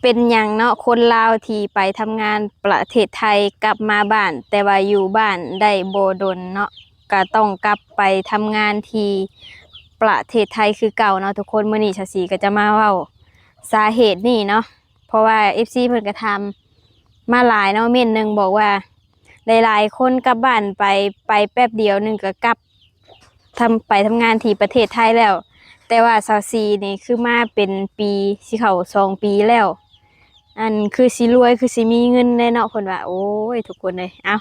ປັນຫຍັງເນາະ ຄົນລາວທີ່ໄປທຳງານປະເທດໄທກັບມາບ້ານ ແຕ່ວ່າຢູ່ບ້ານໄດ້ບໍ່ດົນເນາະ ກະຕ້ອງກັບໄປທຳງານທີ່ປະເທດໄທຄືເກົ່າເນາະທຸກຄົນ. ມື້ນີ້ສາວສີກໍຈະມາເວົ້າສາເຫດນີ້ເນາະ ເພາະວ່າເອັຟຊີເພິ່ນກໍຖາມມາຫຼາຍເນາະ ເມັ້ນໜຶ່ງບອກວ່າ ຫຼາຍໆຄົນກັບບ້ານໄປ ໄປແປັບດຽວໜຶ່ງກໍກັບ ທຳ ໄປທຳງານທີ່ປະເທດໄທແລ້ວ ແຕ່ວ່າສາວສີນີ້ຄືມາເປັນປີ ຊິເຂົ້າສອງປີແລ້ວ ອັນ ຄືຊິລວຍ ຄືຊິມີເງິນແດ່ເນາະ ເພິ່ນວ່າ. ໂອ້ຍ ທຸກຄົນເອີຍ ເອົ້າ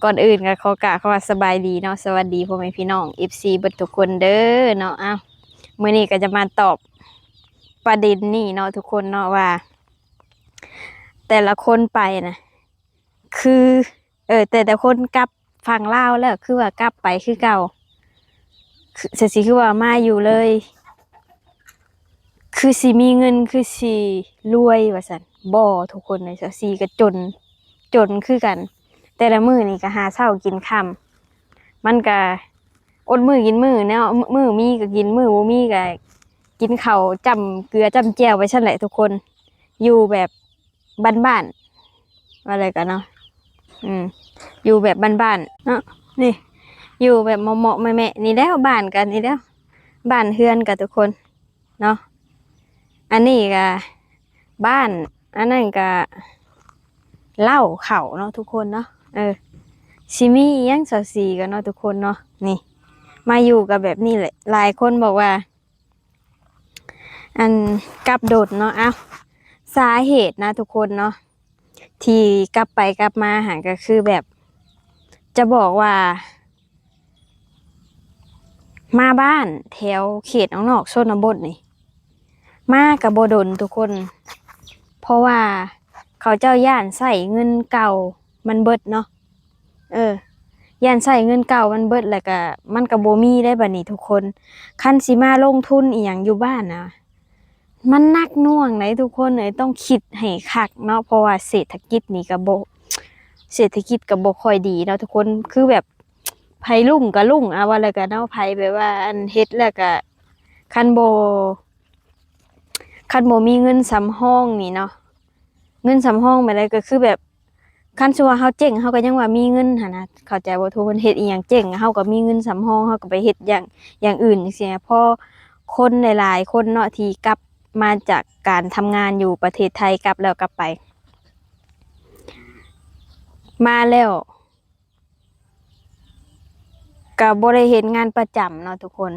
ກ່ອນອື່ນກໍຂໍກາບຄຳວ່າສະບາຍດີເນາະ ສະຫວັດດີພໍ່ແມ່ພີ່ນ້ອງ ເອັຟຊີ ເບິດທຸກຄົນເດີເນາະ. ເອົ້າ ມື້ນີ້ກໍຈະມາຕອບປະເດັນນີ້ເນາະທຸກຄົນເນາະ ວ່າແຕ່ລະຄົນໄປນະ ຄື ເອີ ແຕ່ ແຕ່ຄົນກັບຝັ່ງລາວແລ້ວ ຄືວ່າກັບໄປຄືເກົ່າ ຄື ສາວສີຄືວ່າມາຢູ່ເລີຍ ຄືຊິມີເງິນ ຄືຊິລວຍວ່າຊັ້ນ. ບໍ່ ທຸກຄົນເອີຍ ສາວສີກໍຈົນ ຈົນຄືກັນ ແຕ່ລະມື້ນີ້ກໍຫາເຊົ້າກິນຄ່ຳ ມັນກໍອົດມື້ກິນມື້ເນາະ ມື້ມີກໍກິນ ມື້ບໍ່ມີກໍກິນເຂົ້າຈ້ຳເກືອຈ້ຳແຈ່ວໄປຊັ້ນແຫຼະທຸກຄົນ ຢູ່ແບບ ບ້ານໆ ວ່າແລ້ວກໍເນາະ ອືມ ຢູ່ແບບບ້ານໆເນາະ ນີ້ ຢູ່ແບບເໝາະໆແມະໆ ນີ້ແຫຼະ ບ້ານກໍນີ້ແຫຼະ ບ້ານເຮືອນກໍທຸກຄົນເນາະ ອັນນີ້ກໍບ້ານ ອັນນັ້ນກໍເລົ້າເຂົ້າເນາະທຸກຄົນເນາະ. ເອີ ຊິມີອີ່ຫຍັງ ສາວສີກໍເນາະທຸກຄົນເນາະ ນີ້ ມາຢູ່ກໍແບບນີ້ແຫຼະ ຫຼາຍຄົນບອກວ່າ ອັນກັບດົນເນາະ ເອົ້າ ສາເຫດນະທຸກຄົນເນາະ ທີ່ກັບໄປກັບມາຫັ້ນ ກໍຄືແບບ ຈະບອກວ່າ ມາບ້ານແຖວເຂດນອກໆ ຊົນນະບົດນີ້ ມາກໍບໍ່ດົນທຸກຄົນ ເພາະວ່າເຂົາເຈົ້າຢ້ານໃຊ້ເງິນເກົ່າມັນເບິດເນາະ. ເອີ ຢ້ານໃຊ້ເງິນເກົ່າມັນເບິດ ແລ້ວກະມັນກະບໍ່ມີໄດ້ບາດນີ້ທຸກຄົນ. ຄັນຊິມາລົງທຶນອີ່ຫຍັງຢູ່ບ້ານນະ ມັນໜັກໜ່ວງໃດ໋ທຸກຄົນເອີຍ, ຕ້ອງຄິດໃຫ້ຄັກເນາະ ເພາະວ່າເສດຖະກິດນີ້ກະບໍ່ ເສດຖະກິດກະບໍ່ຄ່ອຍດີເນາະທຸກຄົນ. ຄືແບບໃຜລຸ້ງກະລຸ້ງ ອາ ວ່າແລ້ວກະເນາະ, ໃຜແບບວ່າ ອັນ ເຮັດແລ້ວກະ ຄັນບໍ່ ຄັນບໍ່ມີເງິນສຳຮອງນີ້ເນາະ, ເງິນສຳຮອງແບບໃດ ກໍຄືແບບ ຄັນສົມມຸດວ່າເຮົາເຈັງ ເຮົາກໍຍັງວ່າມີເງິນຫັ້ນນະ, ເຂົ້າໃຈບໍ່? ທຸກຄົນເຮັດອີ່ຫຍັງເຈັງ ເຮົາກໍມີເງິນສຳຮອງ ເຮົາກໍໄປເຮັດຢ່າງ ຢ່າງອື່ນຈັ່ງຊີ້ນະ. ເພາະຄົນຫຼາຍໆຄົນເນາະ ທີ່ກັບມາຈາກການທຳງານຢູ່ປະເທດໄທ ກັບແລ້ວກັບໄປ ມາແລ້ວ ກໍບໍ່ໄດ້ເຮັດງານປະຈຳເນາະທຸກຄົນ,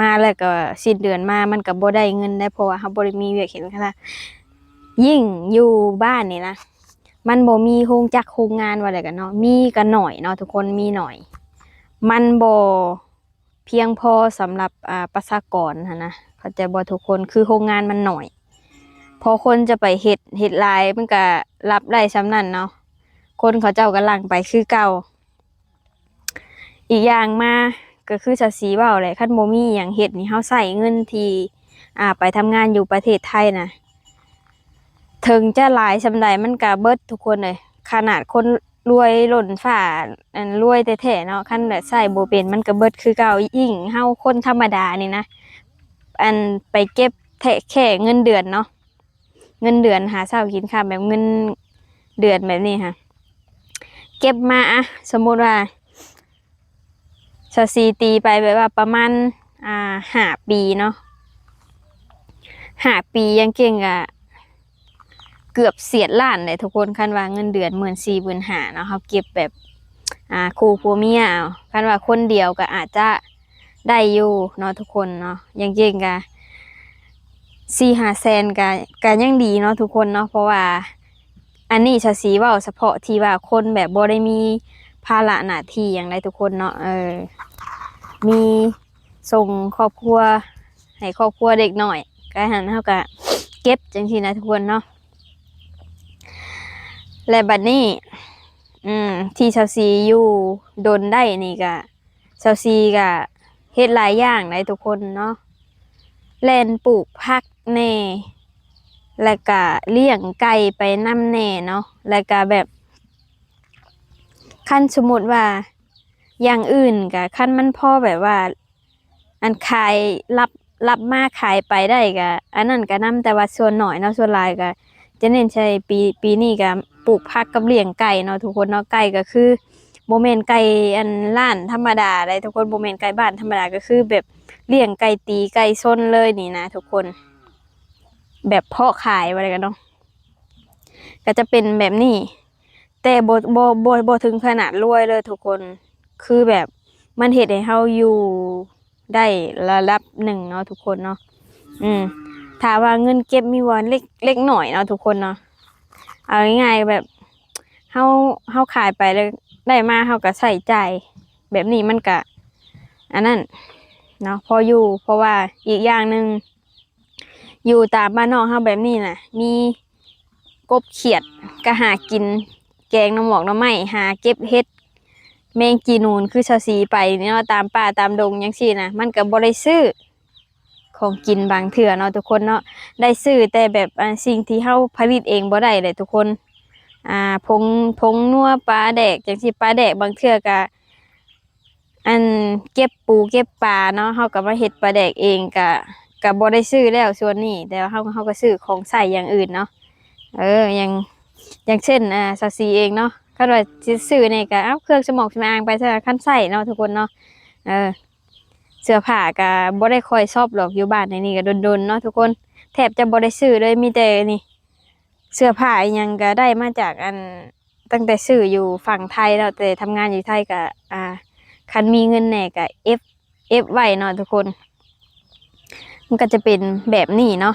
ມາແລ້ວກໍສິ້ນເດືອນມາມັນກໍບໍ່ໄດ້ເງິນໄດ໋ ເພາະວ່າເຮົາບໍ່ໄດ້ມີວຽກເຮັດ. ຍິ່ງຢູ່ບ້ານນີ້ນະ ມັນບໍ່ມີໂຮງຈັກໂຮງງານວ່າແລ້ວກັນເນາະ, ມີກໍໜ້ອຍເນາະທຸກຄົນ, ມີໜ້ອຍ, ມັນບໍ່ພຽງພໍສຳລັບ ອ່າ ປະຊາກອນຫັ້ນນະ, ເຂົ້າໃຈບໍ່ທຸກຄົນ? ຄືໂຮງງານມັນໜ້ອຍ ພໍຄົນຈະໄປເຮັດ ເຮັດຫຼາຍມັນກະຮັບໄດ້ສ່ຳນັ້ນເນາະ, ຄົນເຂົາເຈົ້າກະຫຼັ່ງໄປຄືເກົ່າ. ອີກຢ່າງມາກໍຄືຊາວສີເວົ້າແຫຼະ, ຄັນບໍ່ມີຫຍັງເຮັດນີ້ ເຮົາໃຊ້ເງິນທີ່ ອ່າ ໄປທຳງານຢູ່ປະເທດໄທນະ ເຖິງຈະຫຼາຍສ່ຳໃດມັນກະເບິດທຸກຄົນເອີຍ. ຂະໜາດຄົນລວຍລົ້ນຟ້າ ອັນ ລວຍແທ້ໆເນາະ, ຄັນແບບໃຊ້ບໍ່ເປັນມັນກະເບິດຄືເກົ່າ. ຍິ່ງເຮົາຄົນທຳມະດານີ້ນະ ອັນ ໄປເກັບແທະແຄ່ເງິນເດືອນເນາະ, ເງິນເດືອນຫາເຊົ້າກິນຄ່ຳ ແບບເງິນເດືອນແບບນີ້ຫະ ເກັບມາ ອະ ສົມມຸດວ່າ ຊາວສີ່ ຕີໄປແບບວ່າປະມານ ອ່າ ຫ້າປີເນາະ, ຫ້າປີຢ່າງເກັ່ງກະເກືອບສຽດລ້ານແຫຼະທຸກຄົນ. ຄັນວ່າເງິນເດືອນໝື່ນສີ່ ໝື່ນຫ້າເນາະ, ເຮົາເກັບແບບ ອ່າ ຄູ່ຜົວເມຍເອົາ, ຄັນວ່າຄົນດຽວກະອາດຈະໄດ້ຢູ່ເນາະທຸກຄົນເນາະ, ຢ່າງເກັ່ງກະສີ່ຫ້າແສນ ກະ ກະຍັງດີເນາະທຸກຄົນເນາະ. ເພາະວ່າ ອັນນີ້ຊາວສີ່ເວົ້າສະເພາະທີ່ວ່າຄົນແບບບໍ່ໄດ້ມີພາລະໜ້າທີ່ຫຍັງໃດ໋ທຸກຄົນເນາະ, ເອີ ມີສົ່ງຄອບຄົວ ໃຫ້ຄອບຄົວເດັກນ້ອຍ ກະຫັ້ນເຮົາກະເກັບຈັ່ງຊີ້ນະທຸກຄົນເນາະ. ແລະ ບັດນີ້ ອືມ ທີ່ຊາວສີ່ຢູ່ດົນໄດ້ນີ້ກະ ຊາວສີ່ກະເຮັດຫຼາຍຢ່າງໃດ໋ທຸກຄົນເນາະ, ແລ່ນປູກຜັກແດ່ ແລ້ວກະລ້ຽງໄກ່ໄປນຳແດ່ເນາະ, ແລ້ວກະແບບ ຄັນສົມມຸດວ່າຢ່າງອື່ນກະ ຄັນມັນພໍແບບວ່າ ອັນ ຂາຍ ຮັບ ຮັບມາຂາຍໄປໄດ້ກະ ອັນນັ້ນກະນຳ ແຕ່ວ່າສ່ວນໜ້ອຍເນາະ ສ່ວນຫຼາຍກະຈະເນັ້ນໃສ່ ປີ ປີນີ້ກະປູກຜັກກັບລ້ຽງໄກ່ເນາະທຸກຄົນເນາະ. ໄກ່ກະຄືບໍ່ແມ່ນໄກ່ອັນລ້ານທຳມະດາໃດ໋ທຸກຄົນ ບໍ່ແມ່ນໄກ່ບ້ານທຳມະດາ ກະຄືແບບລ້ຽງໄກ່ຕີໄກ່ຊົນເລີຍນີ້ນະທຸກຄົນ ແບບເພາະຂາຍວ່າໄດ້ກະເນາະ ກະຈະເປັນແບບນີ້ ແຕ່ບໍ່ ບໍ່ ບໍ່ ບໍ່ເຖິງຂະໜາດລວຍເລີຍທຸກຄົນ ຄືແບບມັນເຮັດໃຫ້ເຮົາຢູ່ໄດ້ລະດັບໜຶ່ງເນາະທຸກຄົນເນາະ. ອືມ ຖ້າວ່າເງິນເກັບມີບໍ່ ເລັກ ເລັກໜ້ອຍເນາະທຸກຄົນເນາະ ເອົາງ່າຍໆແບບເຮົາ ເຮົາຂາຍໄປແລ້ວໄດ້ມາ ເຮົາກະໃຊ້ຈ່າຍ ແບບນີ້ມັນກະອັນນັ້ນເນາະ ພໍຢູ່ ເພາະວ່າອີກຢ່າງໜຶ່ງ ຢູ່ຕາມບ້ານນອກເຮົາແບບນີ້ນະ ມີກົບຂຽດກະຫາກິນ ແກງໜໍ່ໝອກໜໍ່ໄມ້ ຫາເກັບເຫັດ ແມງຈີນູນ ຄືຊາວສີໄປນີ້ເນາະ ຕາມປ່າຕາມດົງຈັ່ງຊີ້ນະ ມັນກະບໍ່ໄດ້ຊື້ຂອງກິນບາງເທື່ອເນາະທຸກຄົນເນາະ ໄດ້ຊື້ແຕ່ແບບ ອ່າ ສິ່ງທີ່ເຮົາຜະລິດເອງບໍ່ໄດ້ແຫຼະທຸກຄົນ ອ່າ ຜົງ ຜົງນົວ ປາແດກຈັ່ງຊີ້ ປາແດກບາງເທື່ອກະ ອັນເກັບປູເກັບປາເນາະ ເຮົາກະມາເຮັດປາແດກເອງ ກະ ກະບໍ່ໄດ້ຊື້ແລ້ວສ່ວນນີ້ ແຕ່ວ່າເຮົາ ເຮົາກະຊື້ຂອງໃຊ້ຢ່າງອື່ນເນາະ. ເອີ ຢ່າງ ຢ່າງເຊັ່ນ ອ່າ ຊາວສີເອງເນາະ ຄັນວ່າຊິຊື້ນີ້ກະເອົາເຄື່ອງສະໝອກສະອາງໄປ ຄັນໃຊ້ເນາະທຸກຄົນເນາະ. ເອີ ເສື້ອຜ້າກະບໍ່ໄດ້ຄ່ອຍຊັອບດອກ ຢູ່ບ້ານໃນນີ້ກະດົນໆເນາະທຸກຄົນ ແທບຈະບໍ່ໄດ້ຊື້ເລີຍ ມີແຕ່ນີ້ ເສື້ອຜ້າອີ່ຫຍັງກະໄດ້ມາຈາກອັນ ຕັ້ງແຕ່ຊື້ຢູ່ຝັ່ງໄທເນາະ ແຕ່ທຳງານຢູ່ໄທກະ ອ່າ ຄັນມີເງິນແດ່ກະເກັບ ເກັບໄວ້ເນາະທຸກຄົນ. ມັນກະຈະເປັນແບບນີ້ເນາະ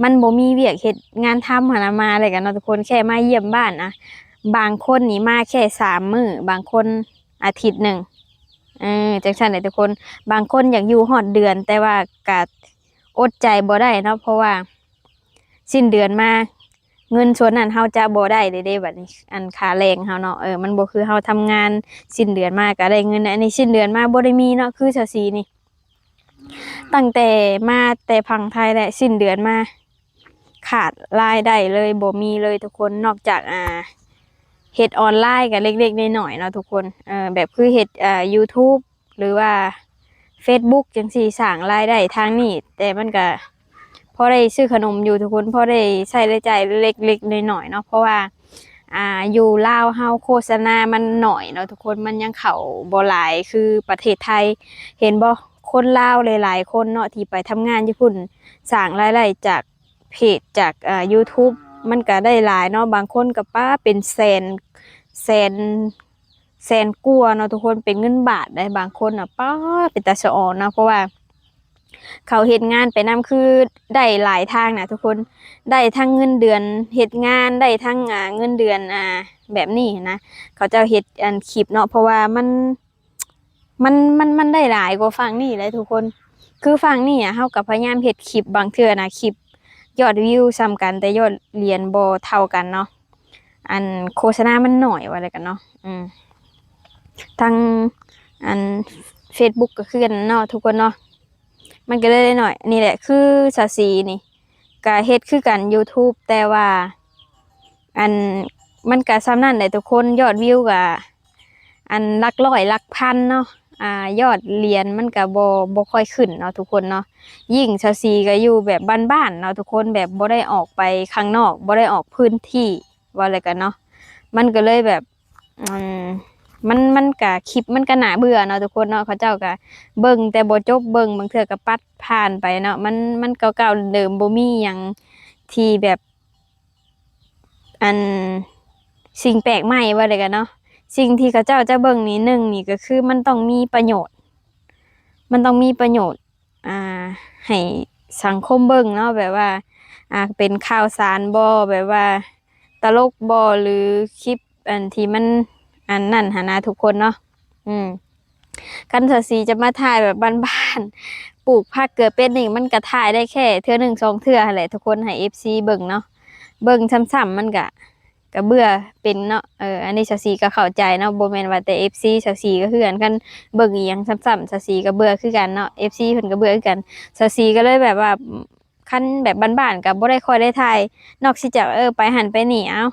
ມັນບໍ່ມີວຽກເຮັດງານທຳຫັ້ນນະ ມາແລ້ວກະເນາະທຸກຄົນ ແຄ່ມາຢ້ຽມບ້ານນະ ບາງຄົນນີ້ມາແຄ່ສາມມື້ ບາງຄົນອາທິດໜຶ່ງ ເອີ ຈັ່ງຊັ້ນແຫຼະທຸກຄົນ. ບາງຄົນຢາກຢູ່ຮອດເດືອນ ແຕ່ວ່າກະອົດໃຈບໍ່ໄດ້ເນາະ ເພາະວ່າສິ້ນເດືອນມາ ເງິນສ່ວນນັ້ນເຮົາຈະບໍ່ໄດ້ເດ້ ເດ້ບັດນີ້ ອັນຄ່າແຮງເຮົາເນາະ ເອີ ມັນບໍ່ຄືເຮົາທຳງານສິ້ນເດືອນມາກະໄດ້ເງິນ ອັນນີ້ສິ້ນເດືອນມາບໍ່ໄດ້ມີເນາະ ຄືຊາວສີນີ້ ຕັ້ງແຕ່ມາແຕ່ຝັ່ງໄທແຫຼະ ສິ້ນເດືອນມາຂາດລາຍໄດ້ເລີຍ ບໍ່ມີເລີຍທຸກຄົນ ນອກຈາກ ອ່າ ເຮັດອອນລາຍກະເລັກໆນ້ອຍໆເນາະທຸກຄົນ ເອີ ແບບຄືເຮັດ ອ່າ ຢູທູບ ຫຼືວ່າເຟສບຸກຈັ່ງຊີ້ ສ້າງລາຍໄດ້ທາງນີ້ ແຕ່ມັນກະພໍໄດ້ຊື້ຂະໜົມຢູ່ທຸກຄົນ ພໍໄດ້ໃຊ້ລາຍຈ່າຍເລັກໆນ້ອຍໆເນາະ ເພາະວ່າ ອ່າ ຢູ່ລາວເຮົາໂຄສະນາມັນໜ້ອຍເນາະທຸກຄົນ ມັນຍັງເຂົ້າບໍ່ຫຼາຍຄືປະເທດໄທ. ເຫັນບໍ່ ຄົນລາວຫຼາຍໆຄົນເນາະ ທີ່ໄປທຳງານຢູ່ພຸ້ນ ສ້າງລາຍໄດ້ຈາກເພຈ ຈາກ ອ່າ ຢູທູບ ມັນກະໄດ້ຫຼາຍເນາະ ບາງຄົນກະ ປ້າ ເປັນແສນ ແສນ ແສນກວ່າເນາະທຸກຄົນ ເປັນເງິນບາດໄດ໋ ບາງຄົນນະ ປ້າ ເປັນຕາສະອອນເນາະ ເພາະວ່າເຂົາເຮັດງານໄປນຳ ຄືໄດ້ຫຼາຍທາງນະທຸກຄົນ ໄດ້ທັງເງິນເດືອນເຮັດງານ ໄດ້ທັງ ອ່າ ເງິນເດືອນ ອ່າ ແບບນີ້ນະ ເຂົາເຈົ້າເຮັດອັນຄລິບເນາະ ເພາະວ່າມັນ ມັນ ມັນ ມັນໄດ້ຫຼາຍກວ່າຝັ່ງນີ້ແຫຼະທຸກຄົນ ຄືຝັ່ງນີ້ອະ ເຮົາກະພະຍາຍາມເຮັດຄລິບ ບາງເທື່ອນະ ຄລິບຍອດວິວສ່ຳກັນ ແຕ່ຍອດຫຼຽນບໍ່ເທົ່າກັນເນາະ ອັນໂຄສະນາມັນໜ້ອຍວ່າແລ້ວກັນເນາະ ອືມ ທັງອັນເຟສບຸກກະຄືກັນເນາະທຸກຄົນເນາະ ມັນກະເລີຍໜ້ອຍ ນີ້ແຫຼະ ຄືຊາວສີນີ້ກະເຮັດຄືກັນ ຢູທູບ ແຕ່ວ່າ ອັນ ມັນກະສ່ຳນັ້ນແຫຼະທຸກຄົນ ຍອດວິວກະ ອັນຫຼັກຮ້ອຍຫຼັກພັນເນາະ ອ່າ ຍອດຫຼຽນມັນກະບໍ່ ບໍ່ຄ່ອຍຂຶ້ນເນາະທຸກຄົນເນາະ ຍິ່ງຊາວສີກະຢູ່ແບບບ້ານໆເນາະທຸກຄົນ ແບບບໍ່ໄດ້ອອກໄປຂ້າງນອກ ບໍ່ໄດ້ອອກພື້ນທີ່ ວ່າແລ້ວກັນເນາະ ມັນກະເລີຍແບບ ອືມ ມັນ ມັນກະ ຄລິບມັນກະໜ້າເບື່ອເນາະທຸກຄົນເນາະ ເຂົາເຈົ້າກະເບິ່ງແຕ່ບໍ່ຈົບ ເບິ່ງບາງເທື່ອກະປັດຜ່ານໄປເນາະ ມັນ ມັນເກົ່າໆເດີມໆ ບໍ່ມີຫຍັງທີ່ແບບ ອັນ ສິ່ງແປກໃໝ່ວ່າແລ້ວກັນເນາະ ສິ່ງທີ່ເຂົາເຈົ້າຈະເບິ່ງນີ້ ໜຶ່ງນີ້ກະຄືມັນຕ້ອງມີປະໂຫຍດ ມັນຕ້ອງມີປະໂຫຍດ ອ່າ ໃຫ້ສັງຄົມເບິ່ງເນາະ ແບບວ່າ ອ່າ ເປັນຂ່າວສານບໍ່ ແບບວ່າຕະຫຼົກບໍ່ ຫຼືຄລິບອັນທີ່ມັນອັນນັ້ນຫັ້ນນະທຸກຄົນເນາະ ອືມ ຄັນສາວສີຈະມາຖ່າຍແບບບ້ານໆ ປູກຜັກເກືອເປັດນີ້ ມັນກະຖ່າຍໄດ້ແຄ່ເທື່ອໜຶ່ງສອງເທື່ອຫັ້ນແຫຼະທຸກຄົນ ໃຫ້ເອັຟຊີເບິ່ງເນາະ ເບິ່ງຊ້ຳໆ ມັນກະ ກະເບື່ອເປັນເນາະ ເອີ ອັນນີ້ສາວສີກະເຂົ້າໃຈເນາະ ບໍ່ແມ່ນວ່າແຕ່ເອັຟຊີ ສາວສີກະຄືກັນ ຄັນເບິ່ງອີ່ຫຍັງຊ້ຳໆ ສາວສີກະເບື່ອຄືກັນເນາະ ເອັຟຊີເພິ່ນກະເບື່ອຄືກັນ ສາວສີກະເລີຍແບບວ່າ ຄັນແບບບ້ານໆກະບໍ່ໄດ້ຄ່ອຍໄດ້ຖ່າຍ ນອກເສຍຈາກ ເອີ ໄປຫັ້ນໄປນີ້ ເອົ້າ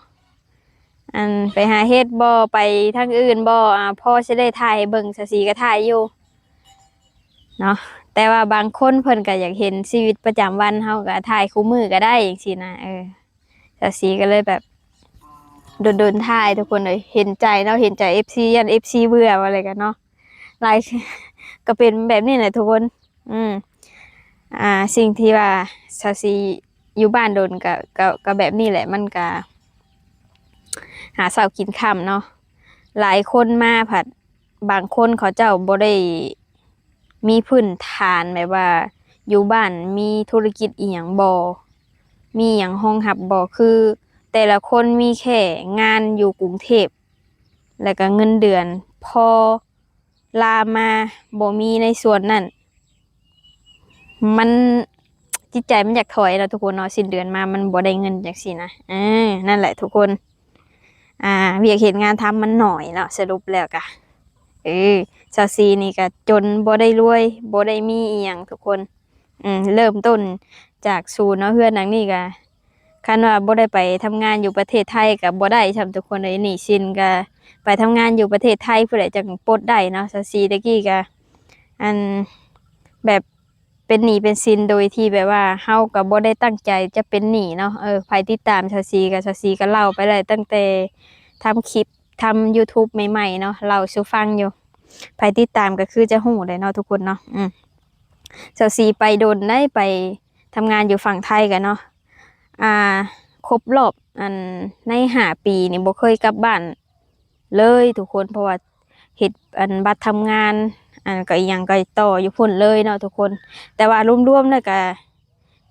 ອັນ ໄປຫາເຮັດບໍ່ ໄປທາງອື່ນບໍ່ ອ່າ ພໍຊິໄດ້ຖ່າຍໃຫ້ເບິ່ງ ສາວສີກະຖ່າຍຢູ່ເນາະ ແຕ່ວ່າບາງຄົນເພິ່ນກໍຢາກເຫັນຊີວິດປະຈຳວັນເຮົາ ກໍຖ່າຍຄູ່ມື້ກໍໄດ້ຈັ່ງຊີ້ນະ. ເອີ ສາວສີກໍເລີຍແບບດົນໆຖ່າຍ ທຸກຄົນເອີຍ. ເຫັນໃຈເນາະ ເຫັນໃຈເອັຟຊີ ຢ້ານເອັຟຊີເບື່ອວ່າແລ້ວກັນເນາະ. ຫຼາຍ ກໍເປັນແບບນີ້ແຫຼະທຸກຄົນ. ອືມ ອ່າ ສິ່ງທີ່ວ່າສາວສີຢູ່ບ້ານດົນກໍ ກໍ ກໍແບບນີ້ແຫຼະ ມັນກໍຫາເຊົ້າກິນຄ່ຳເນາະ. ຫຼາຍຄົນມາພັດ ບາງຄົນເຂົາເຈົ້າບໍ່ໄດ້ມີພື້ນຖານແບບວ່າຢູ່ບ້ານມີທຸລະກິດອີ່ຫຍັງບໍ່ ມີຫຍັງຮອງຮັບບໍ່ ຄືແຕ່ລະຄົນມີແຄ່ງານຢູ່ກຸງເທບ ແລ້ວກໍເງິນເດືອນພໍລາມາ ບໍ່ມີໃນສ່ວນນັ້ນ ມັນ ຈິດໃຈມັນຢາກຖອຍເນາະທຸກຄົນເນາະ. ສິ້ນເດືອນມາມັນບໍ່ໄດ້ເງິນຈັ່ງຊີ້ນະ. ເອີ ນັ້ນແຫຼະທຸກຄົນ ອ່າ ວຽກເຮັດງານທຳມັນໜ້ອຍເນາະ. ສະຫຼຸບແລ້ວກະ ເອີ ສາວສີນີ້ກະຈົນ ບໍ່ໄດ້ລວຍ ບໍ່ໄດ້ມີອີ່ຫຍັງທຸກຄົນ. ອືມ ເລີ່ມຕົ້ນຈາກສູນເນາະ. ເຮືອນຫຼັງນີ້ກະ ຄັນວ່າບໍ່ໄດ້ໄປທຳງານຢູ່ປະເທດໄທກໍບໍ່ໄດ້ຊ້ຳທຸກຄົນເອີຍ. ໜີ້ສິນກໍໄປທຳງານຢູ່ປະເທດໄທພຸ້ນແຫຼະ ຈັ່ງປົດໄດ້ເນາະ. ສາວສີແຕ່ກີ້ກໍ ອັນ ແບບເປັນໜີ້ເປັນສິນໂດຍທີ່ແບບວ່າເຮົາກໍບໍ່ໄດ້ຕັ້ງໃຈຈະເປັນໜີ້ເນາະ. ເອີ ໃຜຕິດຕາມສາວສີກໍ ສາວສີກໍເລົ່າໄປແລ້ວ ຕັ້ງແຕ່ທຳຄລິບ ທຳ YouTube ໃໝ່ໆເນາະ ເລົ່າສູ່ຟັງຢູ່. ໃຜຕິດຕາມກໍຄືຈະຮູ້ແຫຼະເນາະທຸກຄົນເນາະ. ອືມ ສາວສີໄປດົນໄດ໋ ໄປທຳງານຢູ່ຝັ່ງໄທກັນເນາະ. ອ່າ ຄົບລອບ ອັນ ໃນຫ້າປີນີ້ບໍ່ເຄີຍກັບບ້ານເລີຍທຸກຄົນ ເພາະວ່າເຮັດ ອັນ ບັດທຳງານ ອັນ ກໍອີ່ຫຍັງກໍຕໍ່ຢູ່ພຸ້ນເລີຍເນາະທຸກຄົນ. ແຕ່ວ່າລວມໆແລ້ວກໍ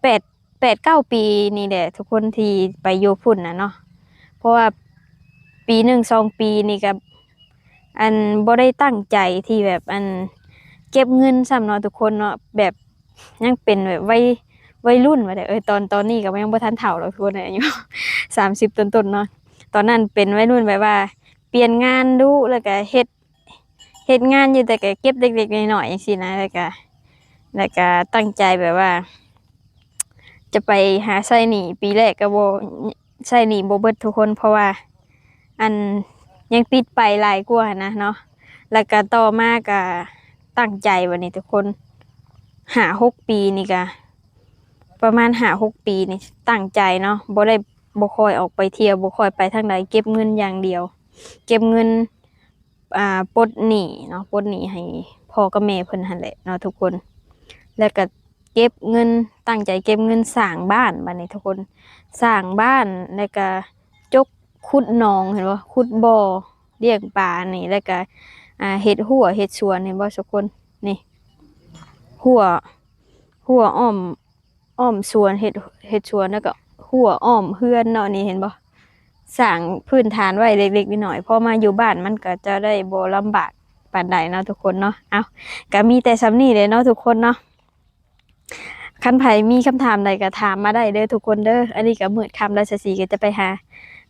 ແປດ ແປດເກົ້າປີນີ້ແຫຼະທຸກຄົນ ທີ່ໄປຢູ່ພຸ້ນນະເນາະ. ເພາະວ່າປີໜຶ່ງສອງປີນີ້ກໍ ອັນ ບໍ່ໄດ້ຕັ້ງໃຈທີ່ແບບ ອັນ ເກັບເງິນຊ້ຳເນາະທຸກຄົນເນາະ. ແບບຍັງເປັນແບບໄວ ໄວລຸ້ນວ່າແທ້ ເອີ ຕອນ ຕອນນີ້ກໍຍັງບໍ່ທັນເຖົ້າດອກທຸກຄົນ ອາຍຸສາມສິບຕົ້ນໆເນາະ. ຕອນນັ້ນເປັນໄວລຸ້ນແບບວ່າປ່ຽນງານດຸ ແລ້ວກໍເຮັດ ເຮັດງານຢູ່ ແຕ່ກໍເກັບເລັກໆນ້ອຍໆຈັ່ງຊີ້ນະ. ແລ້ວກໍ ແລ້ວກໍຕັ້ງໃຈແບບວ່າຈະໄປຫາໃຊ້ໜີ້ ປີແລກກໍບໍ່ ໃຊ້ໜີ້ບໍ່ເບິດທຸກຄົນ ເພາະວ່າ ອັນ ຍັງຕິດໄປຫຼາຍກວ່າຫັ້ນນະເນາະ. ແລ້ວກໍຕໍ່ມາກໍຕັ້ງໃຈບັດນີ້ທຸກຄົນ ຫ້າຫົກປີນີ້ກໍ ປະມານຫ້າຫົກປີນີ້ຕັ້ງໃຈເນາະ ບໍ່ໄດ້ ບໍ່ຄ່ອຍອອກໄປທ່ຽວ ບໍ່ຄ່ອຍໄປທາງໃດ ເກັບເງິນຢ່າງດຽວ ເກັບເງິນ ອ່າ ປົດໜີ້ເນາະ ປົດໜີ້ໃຫ້ພໍ່ກັບແມ່ເພິ່ນຫັ້ນແຫຼະເນາະທຸກຄົນ. ແລ້ວກໍເກັບເງິນ ຕັ້ງໃຈເກັບເງິນສ້າງບ້ານ ບັດນີ້ທຸກຄົນ ສ້າງບ້ານ ແລ້ວກໍຈົກ ຂຸດໜອງ ເຫັນບໍ່ ຂຸດບໍ່ລ້ຽງປານີ້ ແລ້ວກໍ ອ່າ ເຮັດຮົ້ວເຮັດສວນ ເຫັນບໍ່ທຸກຄົນ ນີ້ ຮົ້ວ ຮົ້ວອ້ອມ ອ້ອມສວນ ເຮັດ ເຮັດສວນ ແລ້ວກໍຮົ້ວອ້ອມເຮືອນເນາະ ນີ້ເຫັນບໍ່ ສ້າງພື້ນຖານໄວ້ເລັກໆນ້ອຍໆ ພໍມາຢູ່ບ້ານມັນກໍຈະໄດ້ບໍ່ລຳບາກປານໃດເນາະທຸກຄົນເນາະ. ເອົ້າ ກໍມີແຕ່ສ່ຳນີ້ແຫຼະເນາະທຸກຄົນເນາະ. ຄັນໃຜມີຄຳຖາມໃດກໍຖາມມາໄດ້ເດີທຸກຄົນເດີ. ອັນນີ້ກໍມືດຄ່ຳແລ້ວ ສາວສີກໍຈະໄປຫາ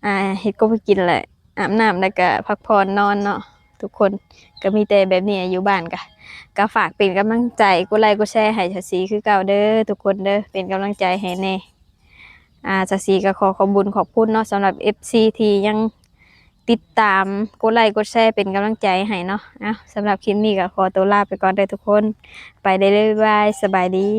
ອ່າ ເຮັດກົບເຮັດກິນແຫຼະ ອາບນ້ຳ ແລ້ວກໍພັກຜ່ອນນອນເນາະທຸກຄົນ. ກໍມີແຕ່ແບບນີ້ ຢູ່ບ້ານກໍ ກໍຝາກເປັນກຳລັງໃຈ ກົດໄລກົດແຊໃຫ້ສາວສີຄືເກົ່າເດີທຸກຄົນເດີ ເປັນກຳລັງໃຈໃຫ້ແດ່. ອ່າ ສາວສີກໍຂໍຂອບບຸນຂອບຄຸນເນາະ ສຳລັບເອັຟຊີທີ່ຍັງ ຕິດຕາມ ກົດໄລກ ກົດແຊ ເປັນກຳລັງໃຈໃຫ້ເນາະ. ເອົ້າ ສຳລັບຄລິບນີ້ກໍຂໍຕົວລາໄປກ່ອນເດີທຸກຄົນ ໄປເດີ ບາຍບາຍ ສະບາຍດີ.